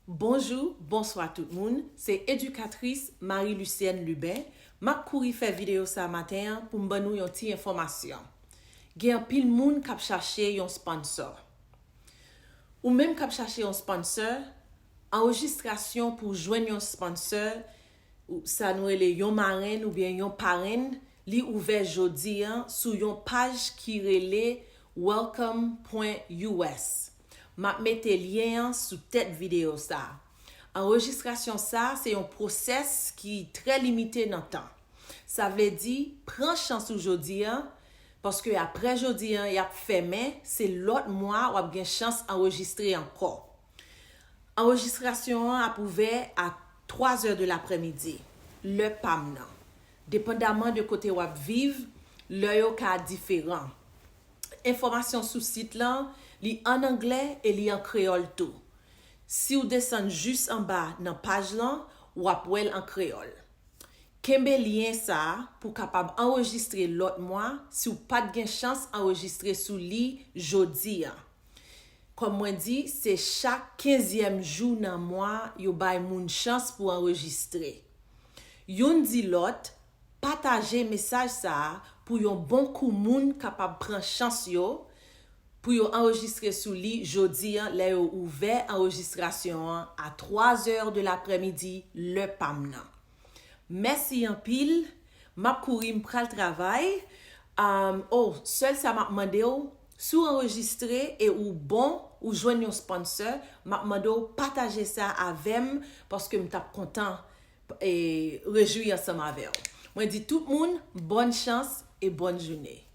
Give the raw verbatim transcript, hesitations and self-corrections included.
Bonjou, bonswa tout moun. Se edikatris Marie Lucienne Lubin. M ap kouri fè videyo sa maten an pou m ban nou yon ti enfòmasyon. Gen anpil moun k ap chache yon sponsor. Ou menm k ap chache yon sponsor, anrejistrasyon pou jwenn yon sponsor, ou, sa nou rele yon marenn oubyen yon parenn, li ouvè jodi a sou yon paj ki rele welcome point U S. M ap mete lyen an sou tèt videyo sa. Anrejistrasyon sa se yon pwosès ki trè limite nan tan. Sa vle di, pran chans ou jodi a, paske apre jodi a, y ap fèmen, se lòt mwa w ap gen chans anrejistre ankò. Anrejistrasyon an ap ouvè a twa zè de laprèmidi, lè pa m nan. Depandaman de kote w ap viv, lè yo ka diferan. Enfòmasyon sou sit lan, li an anglè e li an kreyòl tou. Si w desann jis anba nan paj lan, w ap wè l an kreyòl. Kenbe lyen sa a pou w kapab anrejistre lòt mwa si w pa t gen chans anrejistre sou li jodi a. Kòm mwen di, se chak kenzyèm jou nan mwa yo bay moun chans pou anrejistre. Youn di lòt, pataje mesaj sa a pou yon bon kou moun kapab pran chans yo, pou yo anrejistre sou li jodi a lè yo ouvè anrejistrasyon an a twa zè de laprèmidi, lè pa m nan. Mèsi anpil. M ap kouri, m pral travay. Um, oh, sèl sa m ap mande w, si w anrejistre e ou bon, ou jwenn yon sponsor, m ap mande w pataje sa avè m, paske m t ap kontan e rejwi ansanm avè w. Mwen di tout moun, bòn chans e bòn jounen.